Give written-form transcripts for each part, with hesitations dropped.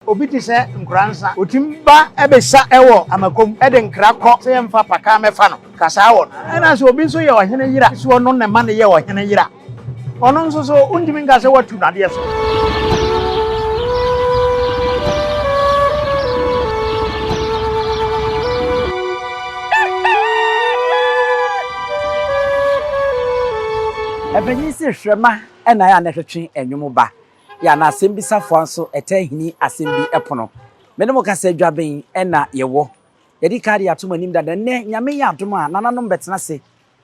Obi te sɛ Nkoransa, ɔtumi ba bɛsa wɔ Amakom de nkra kɔ sɛ yɛmfa pakaa mmɛfa no, kasaa wɔ no. Ɛna sɛ obi nso yɛ ɔhene yere a, so ɔno na ɛma no yɛ ɔhene yere a, ɔno nso so wontumi nka sɛ woatu no adeɛ so. Ɛpanyin se hwɛma na ɛyɛ a na ɛtwetwe nnwom ba. Yɛ a na asɛmmisa foa nso ɛtaa hini asɛm bi pono. Me ne mo kasa adwaben na yɛwɔ. Yɛadi kan de ato mo anim dada. Nnɛ, Nyame yɛ adom a, nananom bɛtena ase.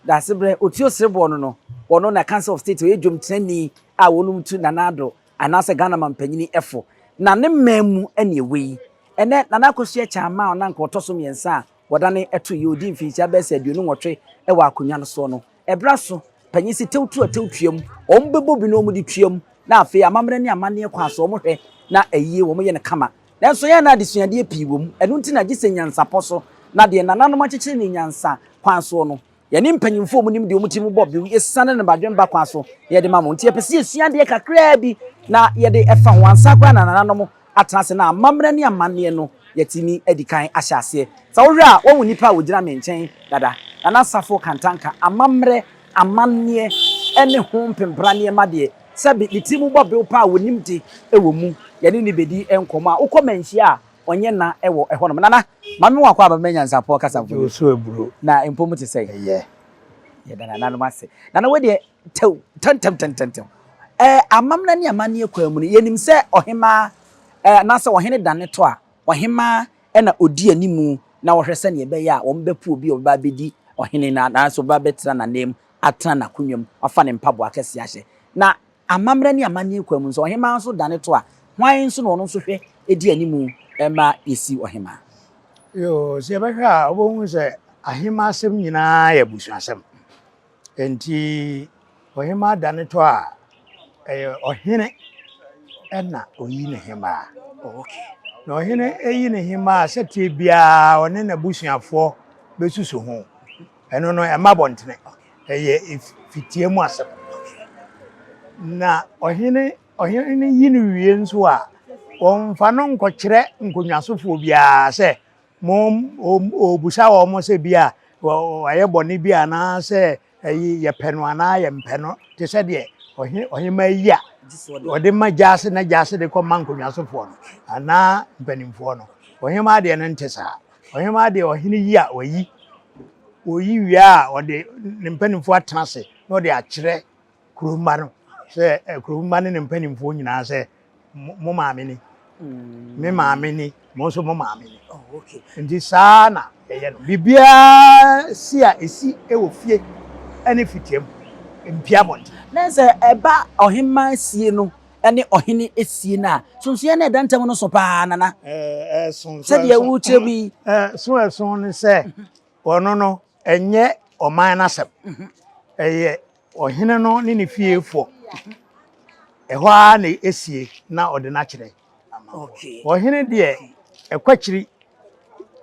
Daasebrɛ, Otuo Sereboɔ no no, ɔno na Council of State, ɔyɛ dwomtenani a wɔnom tu Nana Addo anaasɛ Ghana mampanyini fo. Na ne man mu na ɛwɔ yi. Ɛnnɛ, Nana Akosua Kyamah a na anka ɔtɔ so mmiɛnsa a wɔdane to yi, ɔdii mfinhyia bɛyɛ sɛ 28 wɔ akonnwa no soɔ no, Ɛberɛ aso, panyin se tew tu a tew tua mu, wɔn bɛbɔ bi na wɔn de tua mu, na afei amammerɛ ne amanneɛ kwan so wɔn hwɛ na ayie wɔn yɛ no kama. Nanso yɛn na adesuadeɛ pii wɔ mu, ɛno nti na gye sɛ nyansapɔ so, na deɛ nananom akyekyere no nyansa kwan soɔ no, yɛne mpanyinfoɔ a wɔn nim deɛ wɔn tirim bɔ bew, yɛsiane no badwemba kwan so na yɛde ma mo. Nti yɛpɛ sɛ yɛsua adeɛ kakraa bi na yɛde fa ho ansa koraa na nananom atena ase na amammerɛ ne amanneɛ no yɛatumi adi kan ahyɛ aseɛ. Sɛ wohwɛ a, woahu nnipa a wɔgyina me nkyɛn dada, Nana Safo Kantanka, amammerɛ, amanneɛ ne ho mpempra nneɛma deɛ, sɛbe ne tiri mu bɔ bew paa a ɔnim de wɔ mu. Yɛne no bɛdi nkɔmmɔ a, wokɔ manhyia a, ɔnyɛ nna wɔ ɛhɔnom. Nana, ma me wakɔ aba mɛ nyansapɔ kasa mfoni. Gye wo so aburo. Na mpo mu te sɛn? Ɛyɛ. Yɛda nananom ase. Nana, wo deɛ, tɛw, tɛntɛm tɛntɛntɛm. Ɛɛ, amammerɛ ne amanneɛ kwan mu no, yɛnim sɛ ɔhemaa ɛɛ anaasɛ ɔhene dane to a, ɔhemaa na ɔdi animu na ɔhwɛ sɛdeɛ ɛbɛyɛ a wɔbɛpo obi a ɔbɛba abɛdi ɔhene no anaasɛ ɔbɛba abɛtena n'ananmu, atena n'akonnwa mu, wafa ne mpaboa akɛseɛ ahyɛ. Na amammerɛ ne amanneɛ kwan mu nso, ɔhemaa nso dane to a, hwan nso na ɔno nso hwɛ di animu ma yɛsi ɔhemaa? Yoo, sɛ yɛbɛhwɛ a, wobɛhu sɛ ahemaa asɛm nyinaa yɛ abusuasɛm. Enti ɔhemaa dane to a, ɛyɛ ɔhene na oyi ne hemaa. Oh, okay. Na ɔhene eyi ne hemaa sɛteɛ biara ɔne n'abusuafoɔ bɛsusu ho. Ɛno no ɛma bɔntene. Ɛyɛ fitie mu asɛm. Na ɔhene ɔhene yi no wie nso a, wɔmfa no nkɔkyerɛ nkonnwasofoɔ biara sɛ mo ɔbusa wɔn sɛ bi a wɔayɛ bɔne bi anaasɛ ɛyi yɛpɛ no anaa yɛmpɛ no te sɛ deɛ ɔhe ɔhemaa yi a ɔde ma gyaase na gyaase de kɔma nkonnwasofoɔ no anaa mpanimfoɔ no. Ɔhemaa deɛ no nte saa. Ɔhemaa deɛ ɔhene yi a wayi oyi wie a ɔde ne mpanimfoɔ atena ase na ɔde akyerɛ kuromma no sɛ kuromma ne ne mpanimfoɔ nyinaa sɛ mo maame ni, me maame ni, mo nso mo maame ni. Oh, okay. Nti saa na yɛyɛ no. Biribiara si a ɛsi wɔ fie ne fitiam, mpia abɔnten. Na sɛ ɛba ɔhemaa sie no ne ɔhene sie no a, sonsonoeɛ no a ɛda ntam no so paa, Nana. Ɛso Sɛdeɛ wokyerɛ mu yi. So ɛso ne sɛ ɔno no ɛnyɛ ɔman no asɛm. Ɛyɛ ɔhene no ne ne fiefoɔ. Ɛhɔ ara na ɛsie na ɔde no akyerɛ. Okay. Ɔhene deɛ ɛkɔ akyiri.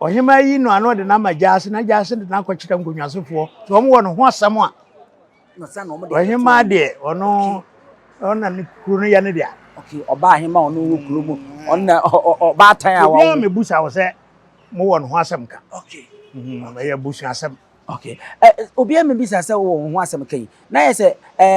Ɔhemaa yi no ano ɔde no ama gyaase na gyaase de no akɔkyerɛ nkonnwasofoɔ. Sɛ wɔn wɔ ne ho asɛm a, ɔhemaa deɛ ɔno ɔna ne kuro no yɛ ne dea. Okay, ɔbaa ahema ɔno wɔ kuro mu. Ɔno na ɔbaatan a Obiara wawo. mmebusa wo sɛ mowɔ ne ho asɛm ka. Okay. Ɛyɛ abusuasɛm. Okay. Obiara mmebisa sɛ wowɔ wo ho asɛm ka yi. Na yɛ sɛ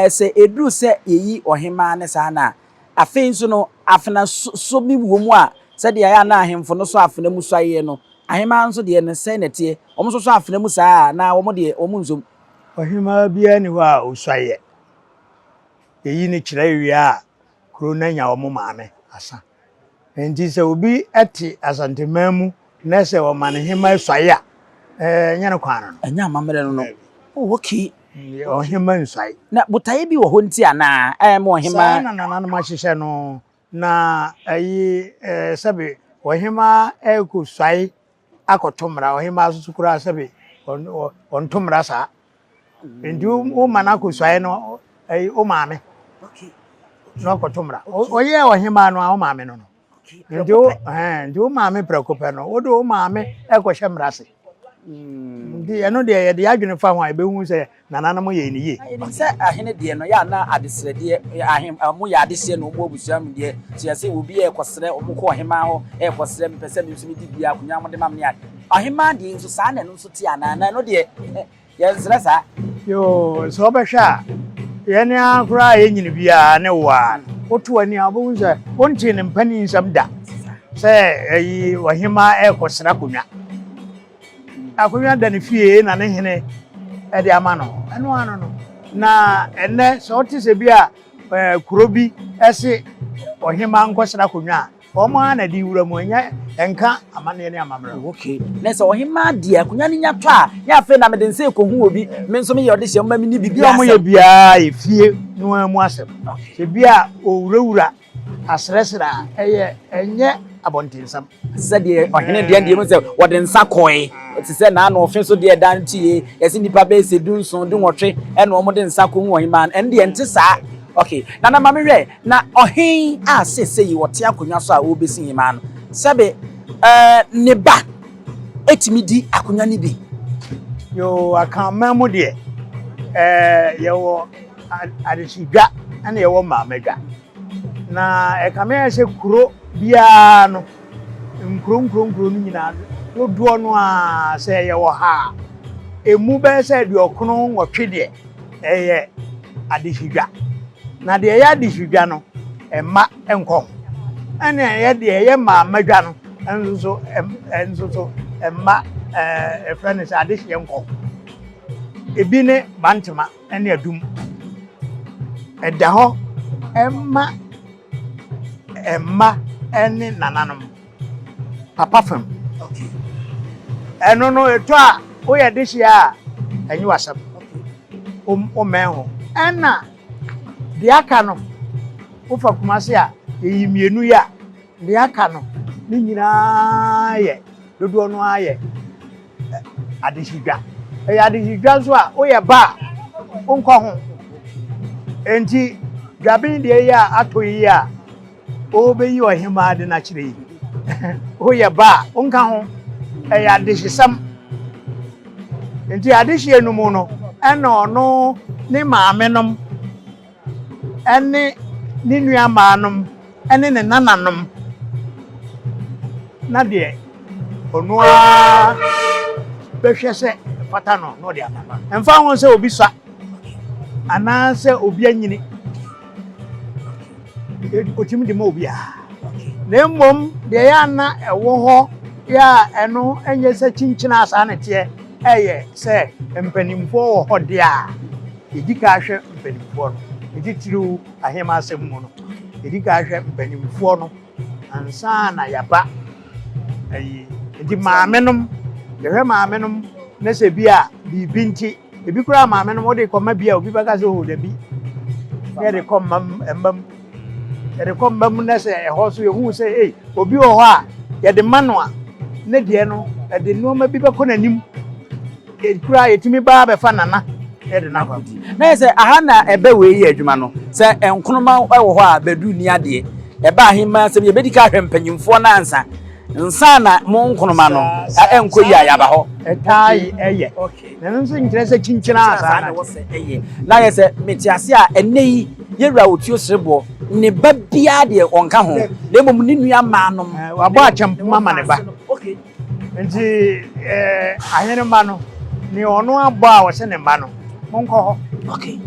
sɛ ɛduru sɛ yɛyi ɔhemaa ne saa no a, afei nso no afena so bi wɔ mu a sɛdeɛ ɛyɛ a na ahemfo no sɔ afena mu suaeɛ no, ahemaa nso deɛ no sɛn na ɛteɛ? Wɔn nso sɔ afena mu saa a na wɔn deɛ wɔn nsom. Ɔhemaa biara nni hɔ a ɔsuaeɛ. Yɛyi no kyerɛ wie a, kuro no anya wɔn maame asa. Nti sɛ obi te Asanteman mu na sɛ ɔma ne hemaa suaeɛ a, ɛnyɛ no kwan no no. Ɛnyɛ amammerɛ no no. Oh, okay. Ɔhemaa nsuae. Na botaeɛ bi wɔ hɔ nti anaa ɛma ɔhemaa. Saa na nananom ahyehyɛ no na ɛyi sɛbe ɔhemaa ɛrekɔ suae akɔto mmara. Ɔhemaa nso koraa sɛbe ɔnto mmara saa. Nti woma no akɔ suae no ɛyi wo maame na ɔkɔto mmara. Ɔyɛ ɔhemaa no a wo maame no no. Nti wo ɛhɛn nti wo maame prɛko pɛ no wode wo maame ɛkɔhyɛ mmara ase. Nti ɛno deɛ yɛde yɛn adwene fa ho a, yɛbɛhu sɛ nananom yɛɛ no yie. Na yɛnim sɛ ahene deɛ no, yɛ a na adesrɛdeɛ, ahe, wɔn yɛ adehyeɛ na wɔn wɔ abusua mu deɛ, so yɛse obi ɛrekɔsrɛ, wɔn kɔ ɔhemaa hɔ ɛrekɔsrɛ, mepɛ sɛ me nso medi bi, akonnwa a wɔde ma me ne ade. Ɔhemaa deɛ nso saa na ɛno nso te anaa? Na ɛno deɛ yɛnsrɛ saa. Yoo, sɛ wobɛhwɛ a, yɛn ara koraa a yɛnyini biara ne wo ara no, woto w'ani a wobɛhu sɛ wontee ne mpaninsɛm da sɛ ayi ɔhemaa ɛrekɔsrɛ akonnwa. Akonnwa da ne fie na ne hene de ama no. Ɛno ano no. Na ɛnnɛ sɛ wote sɛ bi a kuro bi se ɔhemaa nkɔsra akonnwa a, wɔn ara na de wura mu, ɛnyɛ ɛnka amanneɛ ne amammerɛ ho. Okay. Na sɛ ɔhemaa deɛ akonnwa no nya tɔ a, nyɛ afei na mede nsa rekɔhu obi, me nso meyɛ ɔdehyeɛ, momma menni biribiara asɛm. Deɛ wɔyɛ biara yɛ fie no ara mu asɛm. Sɛ bi a ɔwurawura Asrɛsrɛ a ɛyɛ ɛnyɛ abɔntensɛm. Sɛdeɛ ɔhene deɛ deɛ mu sɛ wɔde nsa kɔe te sɛ n'ano ɔfe so deɛ ɛda nti yie yɛsi nnipa bɛyɛ sɛ 17 18 ɛna wɔn de nsa kɔ hu ɔhemaa no ɛno deɛ nte saa okay nana maame hwɛ na ɔhen a sese yi ɔte akonnwa so a ɔrebɛsi hemaa no sɛbe ɛɛ ne ba etumi di akonnwa no bi. Yoo akanman mu deɛ ɛɛ yɛwɔ adehyedwa ɛna yɛwɔ mmaamadwa. Na ɛkame ayɛ sɛ kuro biara no, nkuro nkuro nkuro no nyinaa dodoɔ no ara sɛ ɛyɛ ɔha a, ɛmu bɛyɛ sɛ 98 deɛ ɛyɛ adehyedwa. Na deɛ ɛyɛ adehyedwa no, mma nkɔ ho. Ɛna ɛyɛ deɛ ɛyɛ mmaamadwa no nso so nso so mma ɛfrɛ no sɛ adehyeɛ nkɔ ho. Ebi ne Bantama. ne adum. Ɛda hɔ ma mma ne nananom, papa fam. Ɛno no, ɛtɔ a woyɛ dehyeɛ a, ɛnyɛ w'asɛm. Wommɛn ho. Ɛna deɛ aka no, wofa Kumase a, yɛyi mmienu yi a, deɛ aka no, ne nyinaa yɛ dodoɔ no ara yɛ adehyedwa. Ɛyɛ adehyedwa nso a, woyɛ ba a, wonkɔ ho. Enti dwaben deɛ yi a atɔ yi a wɔbɛyi ɔhemaa de no akyerɛ yi, woyɛ ba a, wonka ho. Ɛyɛ adehyesɛm. Enti adehyeɛ no mu no, ɛna ɔno ne maamenom ne ne nuammaanom ne ne nananom, na deɛ ɔno ara bɛhwɛ sɛ ɛfata no na ɔde ama. Ɛmfa ho sɛ obi sua anaasɛ obi anyini, ɔtumi de ma obiara. Na mmom deɛ ɛyɛ a na ɛwɔ hɔ yɛ a ɛno nyɛ sɛ kyinkyini a saa na ɛteɛ, ɛyɛ sɛ mpanimfoɔ wɔ hɔ deɛ a, Yɛdi kan hwɛ mpanimfoɔ no, ne titiriw ahemmaa asɛm mu no, yɛdi kan hwɛ mpanimfoɔ no ansa na yɛaba ayi. Nti maamenom, yɛhwɛ maamenom na sɛ bi a biribi nti, ebi koraa maamenom wode kɔma bi a obi bɛka sɛ oh dabi, na yɛde kɔ mma mma mu. Yɛde kɔ mma mu na sɛ ɛhɔ nso yɛhu sɛ ei obi wɔ hɔ a yɛde ma no a ne deɛ no ɛde nneɛma bi bɛkɔ n'anim. Kura yɛtumi ba bɛfa nana de no akɔ. Na yɛ sɛ aha na ɛbɛ wei yɛ adwuma no, sɛ nkonoma wɔ hɔ a bɛdu nni adeɛ. Ɛba ahemmaa asɛm yɛbɛdi ka ahwɛ mpanyimfoɔ no ansa. Nsa na mo nkonoma no ɛnkɔ yi a yɛaba hɔ. Ɛtaa ɛyɛ. Na ɛno nso nkyerɛ sɛ kyinkyini a saa na ɛwɔ sɛ ɛyɛ. Na yɛ sɛ mete ase a ɛnnɛ yi yɛwura Otuo Sereboɔ ne ba biara deɛ ɔnka ho na mmom ne nua mmaanom. Wabɔ akyɛmpoma ma ne ba. Nti eh, ahene mma no, nea ɔno abɔ a ɔsɛ ne mma no, monkɔ hɔ. Okay,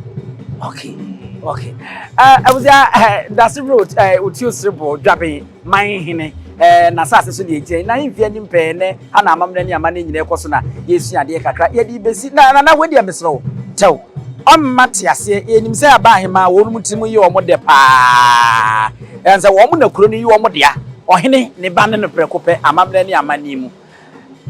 okay, okay. Abusua, Dase Road, Otuo Sereboɔ, Dwaben, man hene, n'asase so deɛ gyina na ahemfie anim pɛɛ nɛ ha na amammerɛ ne amanneɛ nyinaa ɛkɔ so na yɛsua adeɛ kakra yɛde bɛsi na nana wei deɛ mesrɛ wo kyɛw ɔmma te aseɛ yɛnim sɛ aba ahemaa wɔn tirim yɛ wɔn dɛ paa ɛn sɛ wɔn na kuro no yi wɔn dea Ɔhene ne ba ne no prɛko pɛ, amammerɛ ne amanneɛ mu.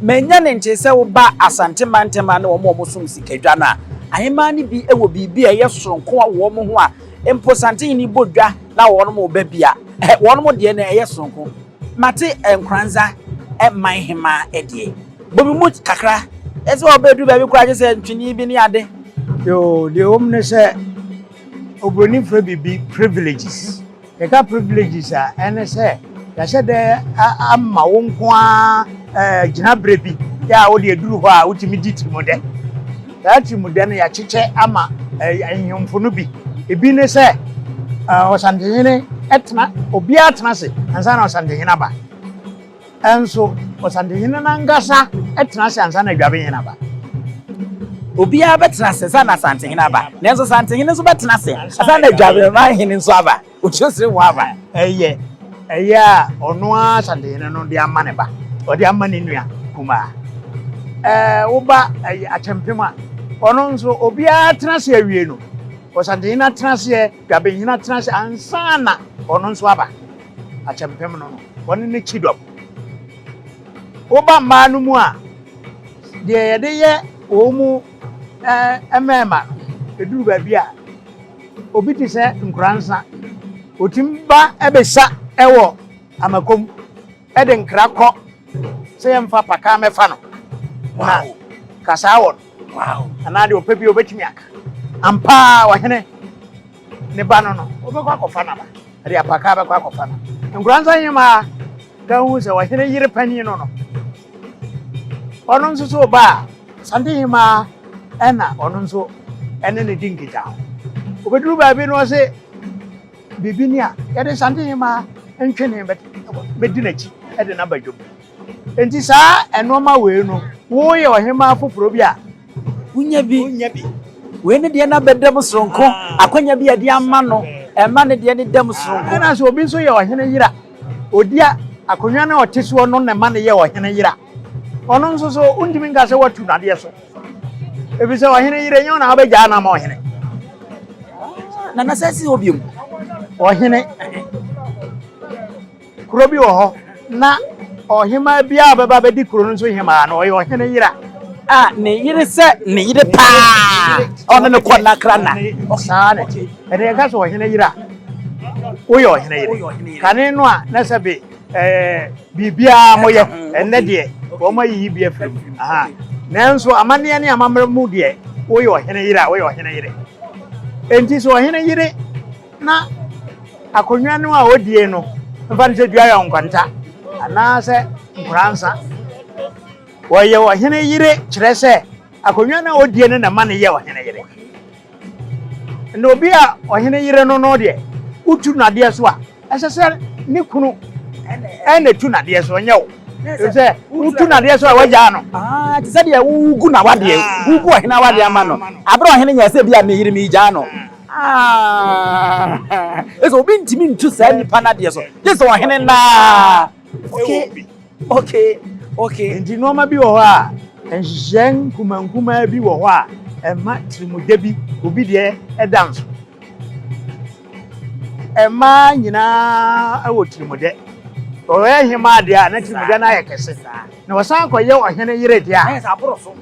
Manya ne nkyee sɛ woba Asante mantam a ne wɔn a wɔsom sikadwa no a, ahemmaa no bi wɔ biribi a ɛyɛ soronko wɔ wɔn ho a mpo Santehene bɔ dwa na wɔn reba bi a, wɔn deɛ no ɛyɛ soronko. Mate Nkoranza man hemaa deɛ. Bɔ me mu kakra. Ɛsɛ wɔbɛduru baabi koraa gye sɛ ntwene bi ne ade. Yoo, deɛ ɛwɔ mu ne sɛ, oburoni frɛ biribi privileges. Yɛka privileges a, ɛne sɛ yɛahyɛ da ama wo nko ara gyinaberɛ bi. Yɛ a wode aduru hɔ a wotumi di tirimudɛ. Saa tirimudɛ no yɛakyekyɛ ama nhemfo no bi. Ebi ne sɛ Ɔsantehene tena, obiara tena ase ansa na Ɔsantehene aba. Nso Ɔsantehene no ankasa tena ase ansa na Dwabehene aba. Obiara bɛtena ase ansa na Asantehene aba. Nanso Asantehene nso bɛtena ase ansa na Dwabemanhene nso aba. Okyerɛkyerɛ mu aba. Ɛyɛ ɛyɛ a ɔno ara Asantehene no de ama ne ba, ɔde ama ne nua kumaa. Ɛɛ woba ɛyɛ Akyɛmpem a, ɔno nso obiara tena ase awie no, Ɔsantehene atena aseɛ, Dwabehene atena ase ansa na ɔno nso aba. Akyɛmpem no no, ɔne ne kyidɔm. Woba mmaa no mu a, deɛ yɛde yɛ wɔn mu ɛɛ mmarima no, ɛduru baabi a, Obi te sɛ Nkoransa, otumi ba bɛsa wɔ Amakom de nkra kɔ sɛ yɛmfa pakaa mmɛfa no na kasaa wɔ no anaa deɛ ɔpɛ bi ɔbɛtumi aka. Ampa ara ɔhene ne ba no no, ɔbɛkɔ akɔfa no aba, ɛde apakaa bɛkɔ akɔfa no. Nkoransa hemaa ka hu sɛ ɔhene yere panin no no, Ɔno nso so ba a, Asante Hemaa ɛna ɔno nso ɛne no di nkitaho. Obeduru baabi no ɔse biribi ni a, yɛde Asante Hemaa ntwene bɛdi n'akyi de no aba dwam. Enti saa nneɛma wei no, woyɛ ɔhemaa foforɔ bi a, Wonya bi. Wonya bi. Wei ne deɛ no abɛda mu soronko. Akwanya bi a yɛde ama no, ɛma ne deɛ no da mu soronko. Ɛna sɛ obi nso yɛ ɔhene yere a, ɔdi akonnwa no a ɔte soɔ no na ɛma no yɛ ɔhene yere a, ɔno nso so wontumi nka sɛ woatu no adeɛ so. Ɛfiri sɛ ɔhene yere nyɛ wo na wobɛgyaa no ama ɔhene. Nana sɛ si hɔ biom. Ɔhene. Kuro bi wɔ hɔ na ɔhemaa biara a ɔbɛba abɛdi kuro no nso hemaa no, ɔyɛ ɔhene yere a. A ne yere sɛ ne yere paa, ɔne no kɔ nakra na. Saa na ɛte. Ɛnna yɛka sɛ ɔhene yere a, woyɛ ɔhene yere. Kane no a na sɛ be ɛɛ biribiara moyɛ, ɛnnɛ deɛ wɔn ayiyi bi afiri mu. Nanso amanneɛ ne amammerɛ mu deɛ, woyɛ ɔhene yere a, woyɛ ɔhene yere. Enti sɛ ɔhene yere na akonnwa no a odie no mfa no sɛ dua yɛ nkwanta anaasɛ nkoransa. Wɔyɛ ɔhene yere kyerɛ sɛ akonnwa no a odie no na ɛma no yɛ ɔhene yere. Na obi a ɔhene yere no no deɛ, wotu no adeɛ so a, ɛsɛ sɛ ne kunu ɛna tu no adeɛ so, ɔnyɛ wo. Sɛ wotu no adeɛ so a, wagyaa no. Ah, te sɛ deɛ wogu n'awadeɛ, wogu ɔhene awadeɛ ama no. Abere ɔhene nyɛ sɛ bi a meyere megyaa no. Ah, ɛsɛ obi ntumi ntu saa nipa no adeɛ so gye sɛ ɔhene naa. Okay, okay, okay. Nti nneɛma bi wɔ hɔ a nhyehyɛe nkumankumaa bi wɔ hɔ a ɛma tirimudɛ bi obi deɛ ɛda nso. Mmaa nyinaa wɔ tirimudɛ. Ɔyɛ hemaa deɛ a na tirimudɛ no ayɛ kɛse. Na ɔsan kɔyɛ ɔhene yere deɛ a. Ɛyɛ sɛ aboro so.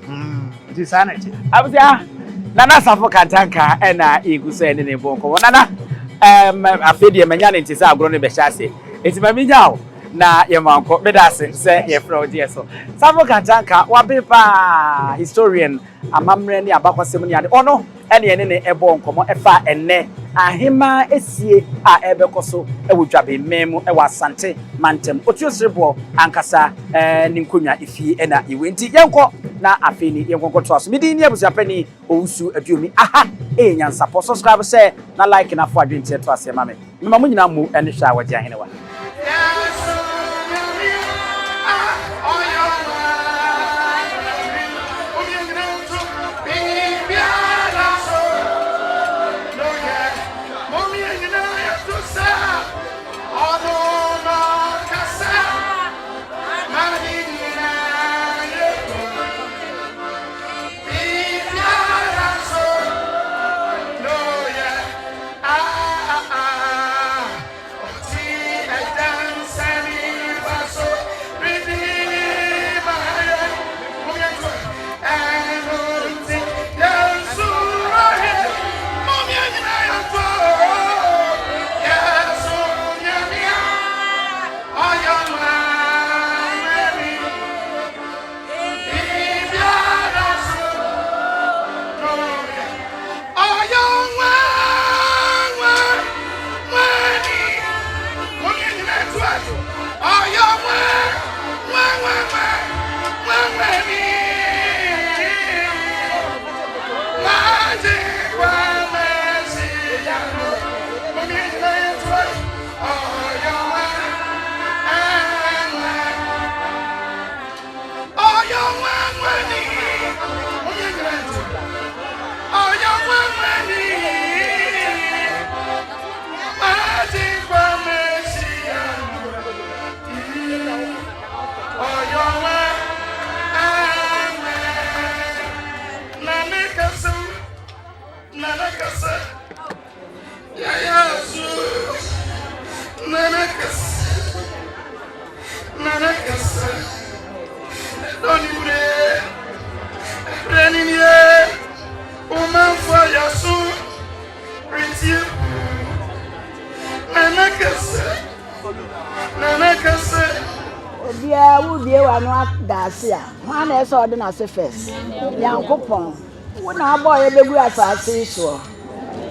Nti saa na ɛte. Abusua, Nana Asafo Kantanka ɛna yɛgu so ɛne ne bɔ nkɔmmɔ. Nana, ɛɛm, afei deɛ manya ne nte sɛ agorɔ no bɛhyɛ ase. Nti ma menya wo na yɛma nkɔ. Meda ase sɛ yɛfrɛ wo gyeɛ so. Safo Kantanka, waben paa, historian. amammerɛ ne abakɔsɛm ne ade. Ɔno ne yɛne no bɔɔ nkɔmmɔ ɛfa ɛnnɛ Ahemaa asie a ɛrebɛkɔ so wɔ Dwabenman mu wɔ Asante mantam. Otuo Sereboɔ ankasa ne nkonnwa efie na yɛwɔ. Enti yɛnkɔ na afei ni yɛnkɔ nkɔtoa so. Me din ne Abusuapanin Owusu Aduomi. Aha yɛ Nyansapɔ. Subscribe, share na like na fa w'adwenkyerɛ to aseɛ ma me. Mema mo nyinaa mmu ne hwɛ a wɔgye ahenewa. Ah, ah, ah. Nana kasa ɛdɔ ne wure ɛberɛ ne nie Ɔmanfo ayaso retie Nana kasa Nana kasa. Obiara wobie w'ano ada ase a, hwan na ɛsɛ ɔde n'ase first? Nyankopɔn. Wo na abɔɔ yɛ bɛgu asase yi soɔ,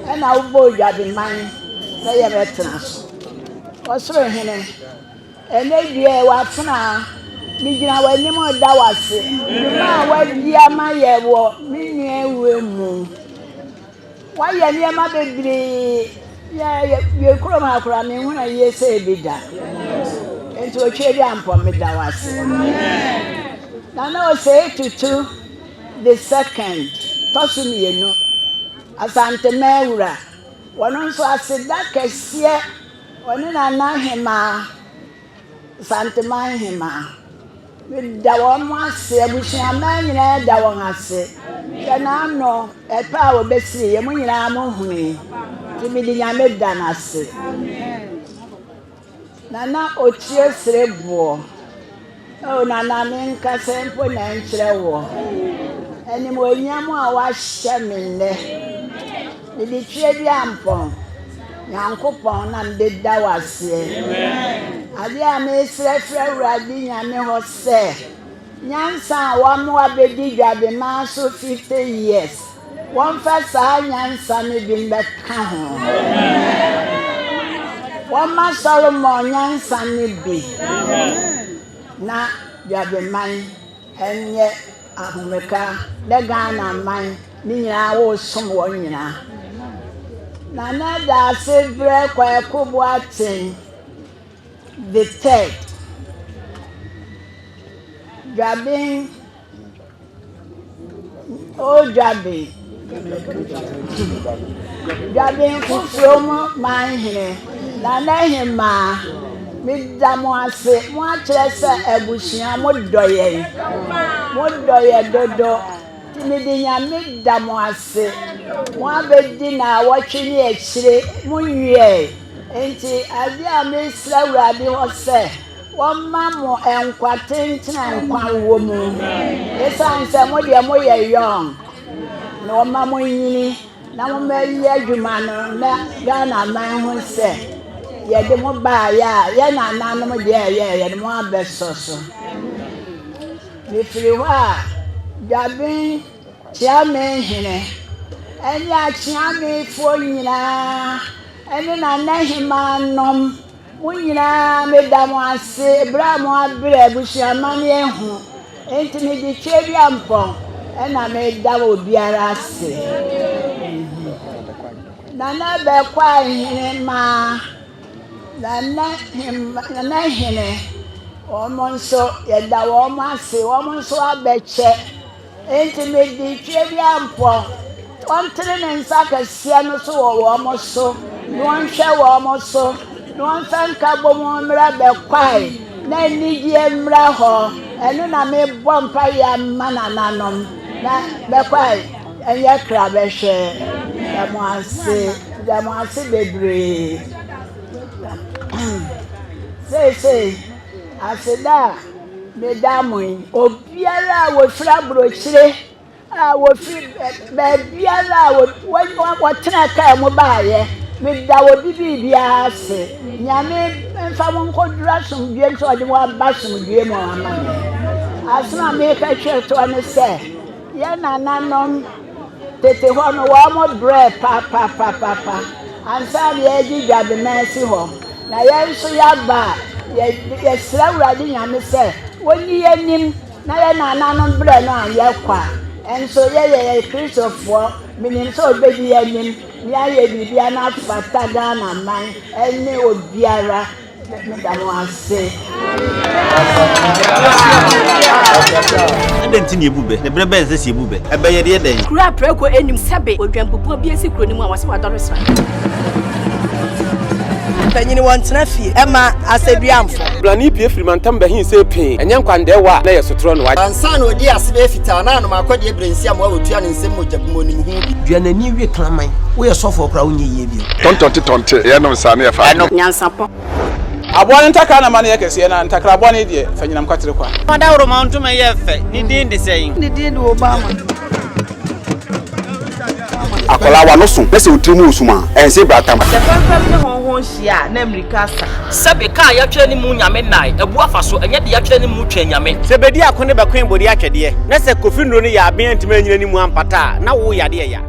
ɛna wobɔɔ dwabeman sɛ yɛbɛtena so. Ɔsoro Hene, Ɛnnɛ deɛ w'afenaa, megyina w'anim reda wo ase, dwuma a woadi ama yɛ wɔ me nua wuo mu. Woayɛ nneɛma bebree, yɛ yɛ kurom ha koraa menhunu ayie sɛ bi da. Nti otwa bi ampɔ meda wo ase. Nana Osei Tutu the second, tɔ so mmienu, Asanteman wura, wɔn nso aseda kɛseɛ. Ɔne Nana Hemaa, Santeman Hemaa. Meda wɔn ase, abusuaman nyinaa da wɔn ase. Hwɛ n'ano, ɛpɛ a wɔbɛsii yɛ, mo nyinaa mo hunui. Nti mede Nyame da no ase. Nana Okyie Sereboɔ. Oh Nana menkasa mpo na nkyerɛ woɔ Animuonyam a woahyɛ me nnɛ Mede tue bi ampɔn Nyankopɔn na mede da wo aseɛ Adeɛ a mesrɛ firi Awurade Nyame hɔ sɛ Nyansa a wama wabɛdi dwabemaa so 50 years Wɔmfa saa nyansa no bi mmɛka ho. Wɔmma Solomon nyansa no bi na Dwabeman nyɛ ahomeka na Ghana man ne nyinaa wosom wɔn nyinaa. Nana Daase Brɛ Kwaku Boateng the third. Dwaben O Dwaben, Dwaben foforɔ mu man hene, Nana Hemaa, meda mo ase, mo akyerɛ sɛ abusua mo dɔ yɛn, mo dɔ yɛn dodo, nti mede Nyame da mo ase, mo abɛdi naawɔtwe ne akyire, mo nwiɛɛ, nti adeɛ a mesrɛ Awurade hɔ sɛ, Wɔmma mo nkwa tenten a nkwa wɔ mu. Esiane sɛ mo deɛ moyɛ young na wɔma mo nyini na mommɛyɛ adwuma no na Ghana man ho sɛ yɛde mo baeɛ a yɛn nananom deɛ ɛyɛɛyɛ no mo abɛsɔ so. Mefiri hɔ a Dwaben Kyeame hene ɛne akyeamefoɔ nyinaa ɛne nanahemaa nom Mo nyinaa meda mo ase berɛ a mo abrɛ abusua amaneɛ ho nti mede Tweaduampɔn na meda obiara ase. Nana Bɛkwae hene maa Nana Nana hene wɔn nso yɛda wɔn ase wɔn nso abɛkyɛ. Enti mede Tweaduampɔn, ɔntene ne nsa kɛseɛ no so wɔ wɔn so, na ɔnhwɛ wɔn so, na ɔmfa nkabom mmra bɛkwae, na anigyeɛ mmra hɔ. Ɛno na mebɔ mpaeɛ ama nananom, na bɛkwae ɛnyɛ kra bɛhwɛ. Da mo ase, da mo ase bebree. Seesei, aseda a meda mo yi, obiara a wɔfiri aburokyire, a wɔfiri baabiara a wɔtena kaa mu baeɛ, meda obi biribiara ase. Nyame mfa mo nkɔduru asomdwoeɛ mu sɛ ɔde mo aba asomdwoeɛ mu ama me. Asɛm a meka twa toɔ ne sɛ, yɛn nananom tete hɔ no wɔn brɛ papapapapa ansa na yɛregye dwabema asi hɔ. Na yɛn nso yɛaba a, yɛsrɛ Awurade Nyame sɛ ɔnyi yɛn anim na yɛn nananom brɛ no anyɛ kwa. Nso yɛyɛ yɛ Kristofoɔ, menim sɛ ɔbɛdi yɛn anim na yɛayɛ biribiara na afata Ghana man ne obiara. Meda mo ase. Adɛn nti na yɛbu bɛ? Na berɛ bɛn na ɛsɛ sɛ yɛbu bɛ? Ɛbɛ yɛde yɛ dɛn? Kuro a prako nnim sɛbe odwanbubuo bi asi kuro no mu a wɔse wadɔre sra. Mpanyin wɔntena fie mma asɛduamfo. Brane pue firi mantam bɛhe sɛ pee, ɛnyɛ nkwandɛɛwa a na ɛyɛ sotorɔ na wagye. Ansa na ɔdii ase bɛyɛ fitaa na anom akɔdeɛ berɛ nsiamoa a ɔtua ne nsam mogya gu mu ɔnim ho bi. Dua n'ani we kraman. Woyɛ sɔfoɔ koraa wonyɛ yie bio. Tɔntɔnte tɔnte yɛnom saa ne yɛfa adeɛ. Nyansapɔ. Aboa no ntakra na ma no yɛ kɛseɛ, na ntakra bɔne deɛ, fa nyinam kwatere kwa. Ɔdawuroma ntoma yɛ fɛ, ne din de sɛn? Ne din de Obama. Akwadaa w'ano so na sɛ wo tiri mu resum a, ɛnse bratam. Sɛ fɛmfɛm ne hɔnhɔn hyia a, na mmirika asa. Sɛbe kaa yɛatwerɛ ne mu Nyame nnae, abu afa so, ɛnyɛ de yɛatwerɛ ne mu Twɛn Nyame. Sɛ bedi ako ne bɛkoe bode atwɛdeɛ, na sɛ Kofi nnuro no yɛ aben antumi anyina ne mu ampata a, na wo yadeɛ ya.